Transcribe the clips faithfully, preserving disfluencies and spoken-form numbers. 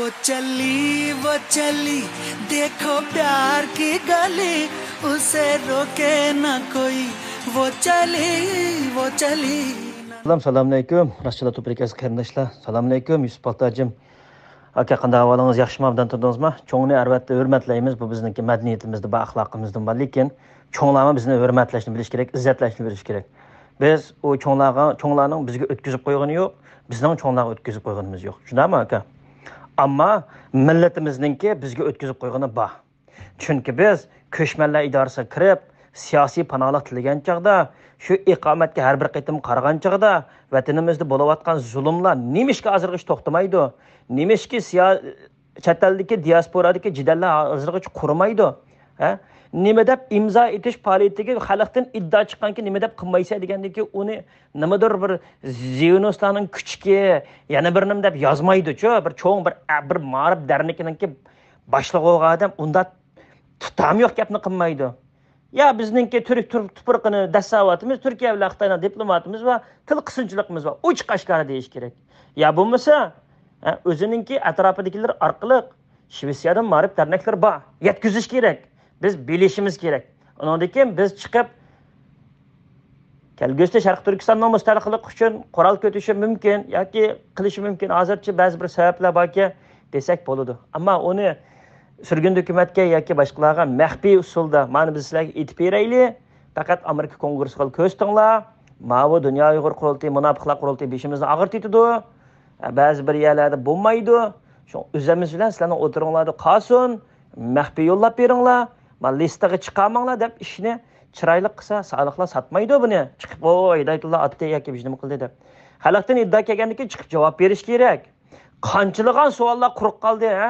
वो चली, वो चली, देखो प्यार की गली, उसे रोके ना कोई, वो चली, वो चली. سالام، سالام ئەلەيكۇم. راستچىللار توپىدىكى ئەزىز قېرىنداشلار، سالام ئەلەيكۇم. يۈسۈپ پالتاچىم. ئاكا، قانداق ئەھۋالىڭىز؟ ياخشىمۇ؟ ئوبدان تۇردىڭىزمۇ؟ چوڭنى ئەلۋەتتە ھۆرمەتلەيمىز. بۇ بىزنىڭكى مەدەنىيىتىمىزدە بار، ئەخلاقىمىزدىمۇ بار. لېكىن چوڭلارمۇ بىزنى ھۆرمەتلەشنى بىلىش كېرەك، ئىززەتلەشنى بىلىش كېرەك. بىز ئۇ چوڭلارغا، چوڭلارنىڭ بىزگە ئۆتكۈزۈپ قويغىنى يوق، بىزنىڭ چوڭلارغا ئۆتكۈزۈپ قويغىنىمىز يوق. شۇنداقمۇ، ئاكا؟ ئەمما مىللىتىمىزنىڭكى بىزگە ئۆتكۈزۈپ قويغىنى بار. چۈنكى بىز كۆچمەنلەر ئىدارىسىگە كىرىپ، سىياسىي پاناھلىق تىلىگەن چاغدا، شۇ ئىقامەتكە ھەر بىر قېتىم قارىغان چاغدا، ۋەتىنىمىزدە بولۇۋاتقان زۇلۇملار نېمىشقا ھازىرغىچە توختىمايدۇ؟ نېمىشقا سىيا-، چەت ئەلدىكى دىياسپورادىكى جېدەللەر ھازىرغىچە قۇرۇمايدۇ؟ ھە؟ نېمە دەپ ئىمزا ئېتىش پائالىيىتىگە خەلقتىن ئىدىئا چىققانكى، نېمە دەپ قىلمايسەن دېگەندىكى، ئۇنى نېمىدۇر بىر زىيونىستلارنىڭ كۈچىكى، يەنە بىر نېمە دەپ يازمايدۇچۇ. بىر چوڭ، بىر، بىر مائارىپ دەرنىكىنىڭكى باشلىقى بولغان ئادەم ئۇنداق تۇتامى يوق گەپنى قىلمايدۇ. يا بىزنىڭكى تۈرك تۇر-، تۇپرىقىنى دەسسەۋاتىمىز، تۈركىيە بىلەن خىتاينىڭ دىپلوماتىمىز بار، تىل قىسىنچىلىقىمىز بار، ئوچۇق ئاشكارا دېيىش كېرەك. يا بولمىسا، ھە، ئۆزىنىڭكى ئەتراپىدىكىلەر ئارقىلىق شىۋېتسىيەدىن مائارىپ دەرنەكلىرى بار، يەتكۈزۈش كېرەك. بىز بىلىشىمىز كېرەك. ئۇنىڭدىن كېيىن بىز چىقىپ، كەلگۈسىدە شەرقىي تۈركىستاننىڭ مۇستەقىللىقى ئۈچۈن قورال كۆتۈرۈشى مۇمكىن ياكى قىلىشى مۇمكىن. ھازىرچە بەزى بىر سەۋەبلەر باركى، دېسەك بولىدۇ. ئەمما ئۇنى سۈرگۈندە ھۆكۈمەتكە ياكى باشقىلارغا مەخپىي ئۇسۇلدا، مانا بىز سىلەرگە ئېيتىپ بېرەيلى، پەقەت ئامېرىكا كونگرېسسىغا كۆرسىتىڭلار، ماۋۇ دۇنيا ئۇيغۇر قۇرۇلتىيى، مۇناپىقلار قۇرۇلتىيى بېشىمىزنى ئاغرىتىۋېتىدۇ. بەزى بىر يەرلەردە بولمايدۇ. شۇڭا ئۆزىمىز بىلەن سىلەرنىڭ ئوتتۇرىڭلاردا قالسۇن، مەخپىي يوللاپ بېرىڭلار. مانا لىستىغا چىقارماڭلار دەپ ئىشنى چىرايلىق قىلسا، سالىقلار ساتمايدۇ بۇنى. چىقىپ، ۋوي، ھىدايەتۇللا ئاتتى ياكى بىر نېمە قىلدى دەپ. خەلقتىن ئىدىئا كەلگەندىن كېيىن چىقىپ جاۋاب بېرىش كېرەك. قانچىلىغان سوئاللار قۇرۇپ قالدى، ھە؟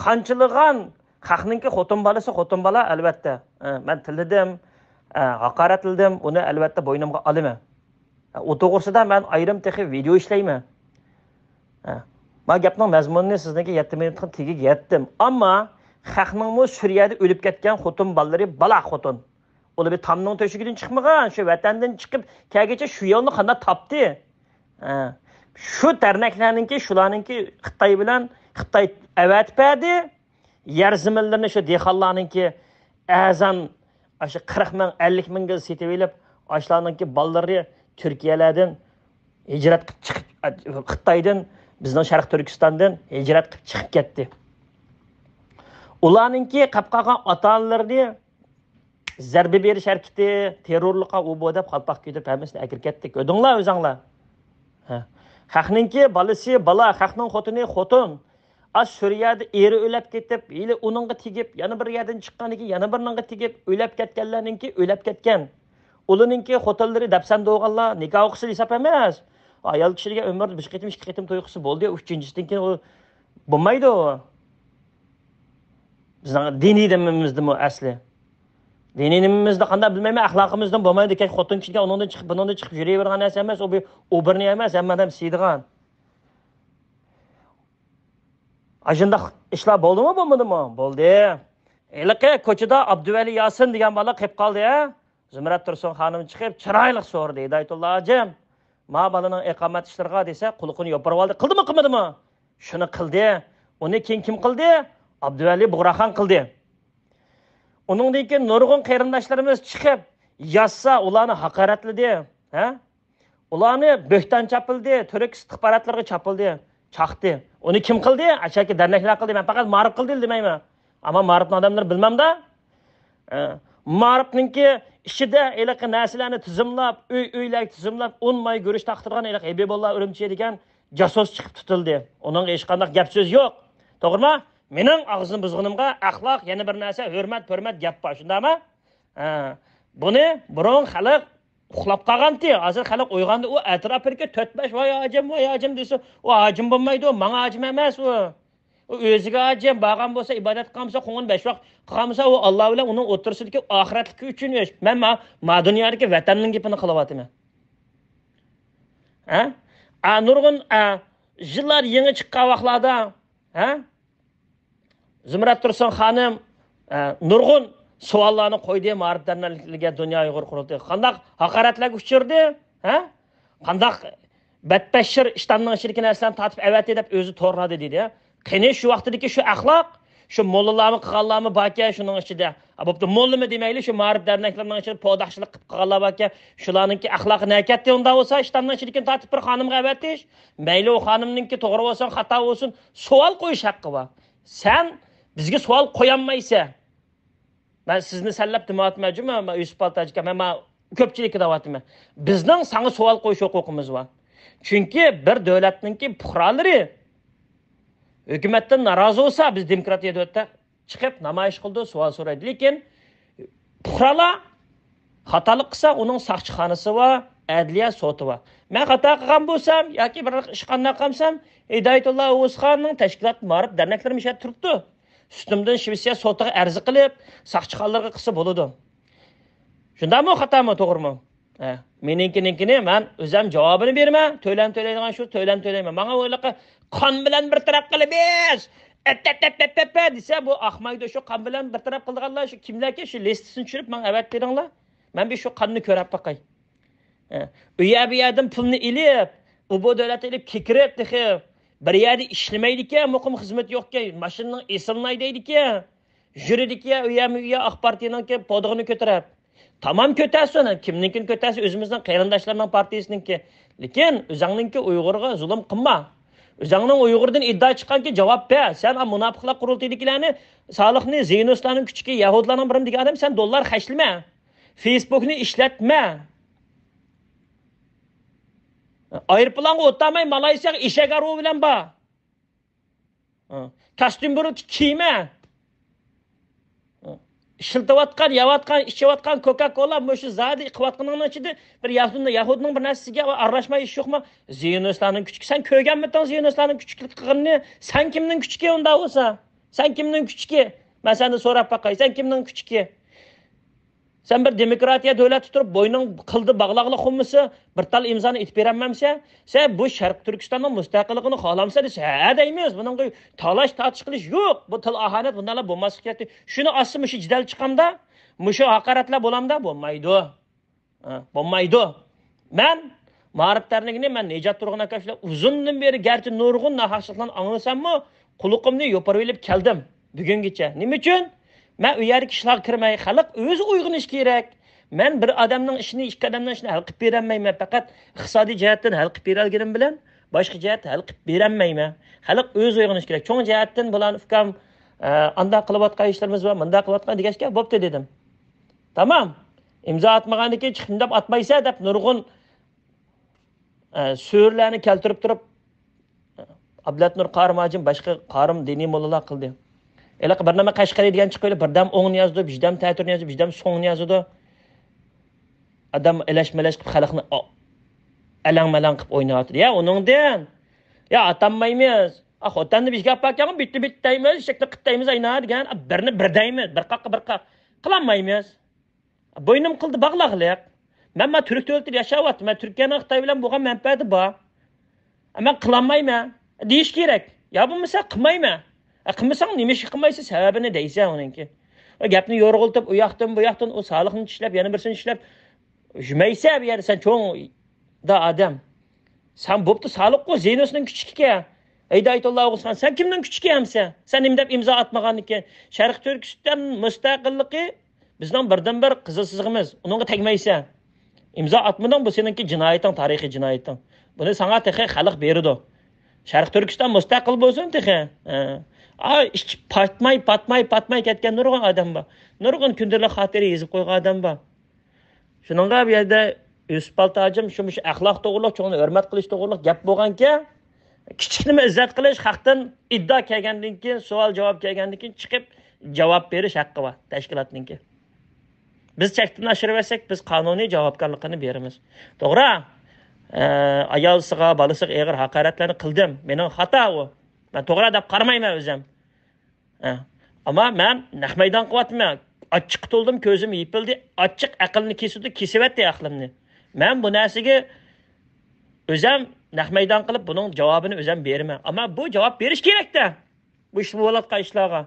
قانچىلىغان خەقنىڭكى خوتۇن بالىسى، خوتۇن بالا، ئەلۋەتتە. ئە، مەن تىللىدىم، ئە، ھاقارەتلىدىم، ئۇنى ئەلۋەتتە بوينۇمغا ئالىمەن. ئە، ئۇ توغرىسىدا مەن ئايرىم تېخى ۋىدېئو ئىشلەيمەن. ئە، ما گەپنىڭ مەزمۇنىنى سىزنىڭكى يەتتە مىنۇتلۇق تېگىگە يەتتىم. ئەمما خەقنىڭمۇ سۈرىيەدە ئۆلۈپ كەتكەن خوتۇن بالىلىرى، بالا خوتۇن. ئۇلار بىر تامنىڭ تۆشۈكىدىن چىقمىغان، شۇ ۋەتەندىن چىقىپ كەلگىچە شۇ يولنى قانداق تاپتى؟ ھە. شۇ دەرنەكلەرنىڭكى، شۇلارنىڭكى خىتاي بىلەن، خىتاي ئەۋەتىپ بەردى. يەر زېمىنلىرىنى شۇ دېھقانلارنىڭكى ئەرزان، ئاشۇ قىرىق مىڭ، ئەللىك مىڭگە سېتىۋېلىپ، ئاشۇلارنىڭكى بالىلىرى تۈركىيەلەردىن ھىجرەت قىلىپ چىقىپ، خىتايدىن، بىزنىڭ شەرقىي تۈركىستاندىن ھىجرەت قىلىپ چىقىپ كەتتى. ئۇلارنىڭكى قېلىپ قالغان ئاتا-ئانىلىرىنى زەربە بېرىش ھەرىكىتى، تېررورلۇققا ئۇ بۇ دەپ قالپاق كىيدۈرۈپ ھەممىسىنى ئەكىرىپ كەتتى. كۆردۈڭلار ئۆزۈڭلار. ھە. خەقنىڭكى بالىسى بالا، خەقنىڭ خوتۇنى خوتۇن. ئا، سۈرىيەدە ئېرى ئۆلۈپ كېتىپ، ھېلى ئۇنىڭغا تېگىپ، يەنە بىر يەردىن چىققاندىن كېيىن يەنە بىرىنىڭغا تېگىپ، ئۆلۈپ كەتكەنلەرنىڭكى ئۆلۈپ كەتكەن. ئۇلارنىڭكى خوتۇنلىرى دەپسەندە بولغانلار نىكاھ ئوقۇسا ھېساب ئەمەس. ئايال كىشىلەرگە ئۆمۈردە بىر قېتىم، ئىككى قېتىم توي قىلسا بولدى، ئۈچىنچىسىدىن كېيىن ئۇ بولمايدۇ. بىزنىڭ دىنىي دىنىمىزدىمۇ ئەسلى. دىنىي دىنىمىزدە قانداق بىلمەيمەن، ئەخلاقىمىزدىن بولمايدۇ. كەچ خوتۇن كىشىگە ئۇنىڭدىن چىقىپ، بۇنىڭدىن چىقىپ يۈرۈۋېرىدىغان نەرسە ئەمەس، ئۇ بىر ئوبورنى ئەمەس، ھەممە ئادەم سىيىدىغان. ئاشۇنداق ئىشلار بولدىمۇ، بولمىدىمۇ؟ بولدى. ھېلىقى كوچىدا ئابدۇۋەلى ياسىن دېگەن بالا قېلىپ قالدى، ھە؟ زۇمرەت تۇرسۇن خانىم چىقىپ، چىرايلىق سورىدى، ھىدايەتۇللا ھاجىم، ما بالىنىڭ ئىقامەت ئىشلىرىغا دېسە، قۇلىقىنى يوپۇرۇۋالدى. قىلدىمۇ، قىلمىدىمۇ؟ شۇنى قىلدى. ئۇنى كېيىن كىم قىلدى؟ ئابدۇۋەلى بۇغراخان قىلدى. ئۇنىڭدىن كېيىن نۇرغۇن قېرىنداشلىرىمىز چىقىپ، يازسا، ئۇلارنى ھاقارەتلىدى. ھە؟ ئۇلارنى بۆھتان چاپىلدى، تۈرك ئىستىخباراتلىرىغا چاپىلدى، چاقتى. ئۇنى كىم قىلدى؟ ئەشەكى دەرنەكلەر قىلدى. مەن پەقەت مائارىپ قىلدى دېمەيمەن. ئەمما مائارىپنىڭ ئادەملىرى بىلمەمدە. ئە، مائارىپنىڭكى ئىچىدە ھېلىقى نەرسىلەرنى تىزىملاپ، ئۆي، ئۆيلەرگە تىزىملاپ، ئۇن، ماي، گۈرۈچ تارقىتىدىغان ھېلىقى ھەبىبۇللا ئۈرۈمچى دېگەن جاسۇس چىقىپ تۇتۇلدى. ئۇنىڭغا ھېچقانداق گەپ سۆز يوق. توغرىمۇ؟ مېنىڭ ئاغزىمنى بۇزغىنىمغا ئەخلاق، يەنە بىر نەرسە، ھۆرمەت، پۆرمەت گەپ بار. شۇنداقمۇ؟ ھە. بۇنى بۇرۇن خەلق ئۇخلاپ قالغانتى. ھازىر خەلق ئويغاندى، ئۇ ئەتراپىدىكى تۆت بەش «ۋاي ھاجىم، ۋاي ھاجىم» دېسە، ئۇ ھاجىم بولمايدۇ، ماڭا ھاجىم ئەمەس ئۇ. ئۇ ئۆزىگە ھاجىم، بارغان بولسا، ئىبادەت قىلغان بولسا، قوڭۇن بەش ۋاق قىلغان بولسا، ئۇ ئاللا بىلەن ئۇنىڭ ئوتتۇرىسىدىكى ئاخىرەتلىكى ئۈچۈن ئىش. مەن ما، ما دۇنيادىكى ۋەتەننىڭ گېپىنى قىلىۋاتىمەن. ھە؟ ئا، نۇرغۇن، ئا، يىللار يېڭى چىققان ۋاقلاردا، ھە؟ زۇمرەت تۇرسۇن خانىم، ئە، نۇرغۇن سوئاللارنى قويدى مائارىپ دەرنەكلىرىگە دۇنيا ئۇيغۇر قۇرۇلتىيى. قانداق ھاقارەتلەرگە ئۇچرىدى؟ ھە؟ قانداق بەتبەشىر ئىشتاننىڭ ئىچىدىكى نەرسىلەرنى تارتىپ ئەۋەتتى دەپ ئۆزى تورلىدى دېدى. قېنى شۇ ۋاقتىدىكى شۇ ئەخلاق، شۇ موللىلارمۇ قىلغانلارمۇ باركەن شۇنىڭ ئىچىدە. ھە، بوپتۇ، موللىمۇ دېمەيلى، شۇ مائارىپ دەرنەكلىرىنىڭ ئىچىدە پوداقچىلىق قىلىپ قىلغانلار باركەن، شۇلارنىڭكى ئەخلاقى نەگە كەتتى ئۇنداق بولسا؟ شىتاننىڭ ئىچىدىكىنى تارتىپ بىر خانىمغا ئەۋەتىش. مەيلى ئۇ خانىمنىڭكى توغرا بولسۇن، خاتا بولسۇن، سوئال قويۇش ھەققى بار. سەن بىزگە سوئال قويالمايسەن. مەن سىزنى سەنلەپ دېمەۋاتىمەن جۇمۇ، مەن يۈسۈپ پالتاچى ئاكا، مەن، مەن كۆپچىلىككە دەۋاتىمەن. بىزنىڭ ساڭا سوئال قويۇش ھوقۇقىمىز بار. چۈنكى بىر دۆلەتنىڭكى پۇقرالىرى ھۆكۈمەتتىن نارازى بولسا، بىز دېموكراتىيە دۆلەتتە چىقىپ نامايىش قىلىدۇ، سوئال سورايدۇ. لېكىن پۇقرالار خاتالىق قىلسا، ئۇنىڭ ساقچىخانىسى بار، ئەدلىيە سوتى بار. مەن خاتا قىلغان بولسام ياكى بىر ئىش قانداق قىلسام، ھىدايەتۇللا ئوغۇزخاننىڭ تەشكىلات مائارىپ دەرنەكلىرى مۇشۇ يەردە تۇرۇپتۇ. ئۈستۈمدىن شىۋېتسىيە سوتىغا ئەرز قىلىپ، ساقچىخانىلارغا قىلسا بولىدۇ. شۇنداقمۇ، خاتامۇ، توغرىمۇ؟ ھە، مېنىڭكىنىڭكىنى مەن ئۆزۈم جاۋابىنى بېرىمەن. تۆلەم تۆلەيدىغان شۇ، تۆلەم تۆلەيمەن. ماڭا ئۇلارغا قان بىلەن بىر تەرەپ قىلىمىز، ئەتتەتتەتتەتتەتتە دېسە، بۇ ئاقمايدۇ. شۇ قان بىلەن بىر تەرەپ قىلىدىغانلار شۇ كىملەركەن؟ شۇ لىستىسىنى چۈشۈرۈپ ماڭا ئەۋەتىپ بېرىڭلار. مەن بىر شۇ قاننى كۆرۈپ باقاي. ھە. ئۇ يەر بۇ يەردىن پۇلنى ئېلىپ، ئۇ بۇ دۆلەتتە ئېلىپ كېكىرىپ تېخى بىر يەردە ئىشلىمەيدىكەن، مۇقىم خىزمىتى يوقكەن، ماشىنىنىڭ ئېسىلماي دەيدىكەن. يۈرىدىكى ئۇ يەرمۇ ئۇ يەر ئاق پارتىيىنىڭكى پودىغىنى كۆتۈرۈپ. تامام كۆتەرسۇن، كىمنىڭكىنى كۆتەرسە، ئۆزىمىزنىڭ قېرىنداشلارنىڭ پارتىيىسىنىڭكى. لېكىن ئۆزۈڭنىڭكى ئۇيغۇرغا زۇلۇم قىلما. ئۆزۈڭنىڭ ئۇيغۇردىن ئىدىئا چىققانكى جاۋاب بەر. سەن ئا مۇناپىقلار قۇرۇلتىيىدىكىلەرنى، سالىخنى، زىيونىستلارنىڭ كۈچىكى، يەھۇدلارنىڭ بىرىمۇ دېگەن ئادەم، سەن دوللار خەجلىمە. فېيسبۇكنى ئىشلەتمە. ئايروپىلانغا ئولتۇرماي، مالايسىياغا ئېشەك ئارۇۋى بىلەن بار. ھە. كاستيۇم بۇرۇت كىيمە. ھە. ئىشلىتىۋاتقان، يەۋاتقان، ئىچىۋاتقان كوكا كولا، مۇشۇ زادى قىلىۋاتقىنىڭنىڭ ئىچىدە بىر يەھۇدىنىڭ، يەھۇدنىڭ بىر نەرسىسىگە ئارىلاشماي ئىش يوقمۇ؟ زىيونىستلارنىڭ كۈچىكى. سەن كۆرگەنمىتىڭ زىيونىستلارنىڭ كۈچىكلىك قىلغىنىنى؟ سەن كىمنىڭ كۈچىكى ئۇنداق بولسا؟ سەن كىمنىڭ كۈچىكى؟ مەن سەندىن سوراپ باقاي، سەن كىمنىڭ كۈچىكى؟ سەن بىر دېموكراتىيە دۆلەتتە تۇرۇپ، بوينۇڭ قىلدى باغلاقلىق بولمىسا، بىر تال ئىمزانى ئېتىپ بېرەلمەمسەن؟ سەن بۇ شەرقىي تۈركىستاننىڭ مۇستەقىللىقىنى خالامسەن دېسە، ھە دەيمىز. بۇنىڭغا تالاش تارتىش قىلىش يوق. بۇ تىل ئاھانەت، بۇنداقلار بولماسلىقى كېرەك. شۇنى ئاستى مۇشۇ جېدەل چىقامدا، مۇشۇ ھاقارەتلەر بولامدا؟ بولمايدۇ. ھە، بولمايدۇ. مەن مائارىپ دەرنىكىنى، مەن نىجات تۇرغۇن ئاكا بىلەن ئۇزۇندىن بېرى گەرچە نۇرغۇن ناھەقچىلىقلارنى ئاڭلىساممۇ، قۇلىقىمنى يوپۇرۇۋېلىپ كەلدىم بۈگۈنگىچە. نېمە ئۈچۈن؟ مەن ئۇ يەردىكى ئىشلارغا كىرمەي، خەلق ئۆزى ئويغىنىشى كېرەك. مەن بىر ئادەمنىڭ ئىشىنى، ئىككى ئادەمنىڭ ئىشىنى ھەل قىلىپ بېرەلمەيمەن. پەقەت ئىقتىسادىي جەھەتتىن ھەل قىلىپ بېرەلگىنىم بىلەن، باشقا جەھەتتە ھەل قىلىپ بېرەلمەيمەن. خەلق ئۆزى ئويغىنىشى كېرەك. چوڭ جەھەتتىن بۇلارنى، ئۇكام، ئە، ئانداق قىلىۋاتقان ئىشلىرىمىز بار، مۇنداق قىلىۋاتقان دېگەچكە، بوپتۇ دېدىم. تامام. ئىمزا ئاتمىغاندىن كېيىن چىقىپ ئىنداپ ئاتمايسەن دەپ نۇرغۇن، ئە، سۈرىلەرنى كەلتۈرۈپ تۇرۇپ، ئابلەتنۇر قارىم ھاجىم، باشقا قارىم دىنىي موللىلار قىلدى. ھېلىقى بىر نېمە قەشقەرى دېگەن چىقىۋېلىپ، بىردەم ئوڭنى يازىدۇ، بىردەم تەتۈرنى يازىدۇ، بىردەم سوڭنى يازىدۇ. ئادەم ئەلەش-مەلەش قىلىپ خەلقنى ئا-، ئەلەڭ-مەلەڭ قىلىپ ئويناۋاتىدۇ. يا ئۇنىڭدىن، يا ئاتالمايمىز. ئا، خوتەندە بىر گەپ باركەن، بىتتە بىتتە دەيمىز، ئىشەكنى قىت دەيمىز، ئاينا دېگەن، بىرنى بىر دەيمىز، بىر قاققا بىر قاق. قىلالمايمىز. بوينۇم قىلدى باغلاقلىق. مەن، مەن تۈرك دۆلىتىدە ياشاۋاتىمەن. تۈركىيەنىڭ خىتاي بىلەن بولغان مەنپەئەتى بار. مەن قىلالمايمەن دېيىش كېرەك. يا بولمىسا قىلمايمەن. ئە، قىلمىساڭ نېمە ئىش قىلمايسەن، سەۋەبىنى دەيسەن ئۇنىڭكى. ئە، گەپنى يورغىلىتىپ، ئۇ ياقتىن، بۇ ياقتىن، ئۇ سالىخنى چىشلەپ، يەنە بىرسىنى چىشلەپ، يۈرمەيسەن بۇ يەردە، سەن چوڭ دا ئادەم. سەن بوپتۇ سالىققۇ، زىيونىستنىڭ كۈچىكىكەن. ھىدايەتۇللا ئوغۇزخان، سەن كىمنىڭ كۈچىكى ئەمسە؟ سەن نېمە دەپ ئىمزا ئاتمىغاندىكىن؟ شەرقىي تۈركىستان مۇستەقىللىقى بىزنىڭ بىردىنبىر قىزىل سىزىقىمىز. ئۇنىڭغا تەگمەيسەن. ئىمزا ئاتمىدىڭ، بۇ سېنىڭكى جىنايىتىڭ، تارىخىي جىنايىتىڭ. بۇنى ساڭا تېخى خەلق بېرىدۇ. شەرقىي تۈركىستان مۇستەقىل بولسۇن تېخى. ھە. ئا، ئىچى پاتماي، پاتماي، پاتماي كەتكەن نۇرغۇن ئادەم بار. نۇرغۇن كۈندىلىك خاتىرە يېزىپ قويغان ئادەم بار. شۇنىڭغا بۇ يەردە يۈسۈپ پالتاچىم شۇ، مۇشۇ ئەخلاق توغرۇلۇق، چوڭنى ھۆرمەت قىلىش توغرۇلۇق گەپ بولغانكەن، كىچىكنىمۇ ئىززەت قىلىش، خەقتىن ئىدىئا كەلگەندىن كېيىن، سوئال-جاۋاب كەلگەندىن كېيىن چىقىپ جاۋاب بېرىش ھەققى بار تەشكىلاتنىڭكى. بىز چەكتىن ئاشۇرۇۋەتسەك، بىز قانۇنىي جاۋابكارلىقىنى بېرىمىز. توغرا، ئە، ئايالسىغا، بالىسىغا ئېغىر ھاقارەتلەرنى قىلدىم. مېنىڭ خاتا ئۇ. مەن توغرا دەپ قارىمايمەن ئۆزۈم. ھە. ئەمما مەن نەق مەيدان قىلىۋاتىمەن. ئاچچىققا تولدۇم، كۆزۈم يېپىلدى. ئاچچىق ئەقىلنى كېسىدۇ، كېسىۋەتتى ئەقلىمنى. مەن بۇ نەرسىگە ئۆزەم نەق مەيدان قىلىپ، بۇنىڭ جاۋابىنى ئۆزەم بېرىمەن. ئەمما بۇ جاۋاب بېرىش كېرەك-دە. بۇ ئىش بولۇۋاتقان ئىشلارغا.